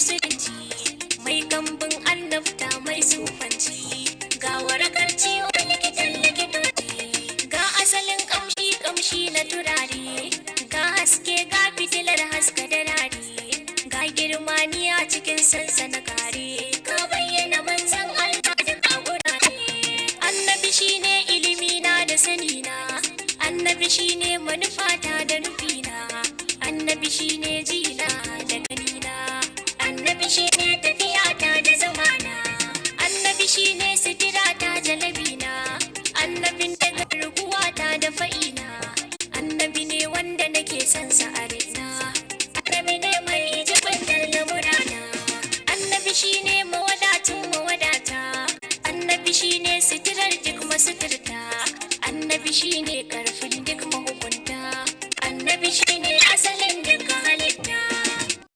Musulunci, mai kambun annabta, mai sufanci, ga warakar ciwo, likitan likitoci, ga asalin kamshi, kamshi na turare, ga haske, ga fitilar haska da rari, ga girmaniya cikin sansana kare, ka bayyana manzan Allah duk a gurare. Annabi shine ilimi na da sani na, annabi shine manufata da nufina, annabi shine ji.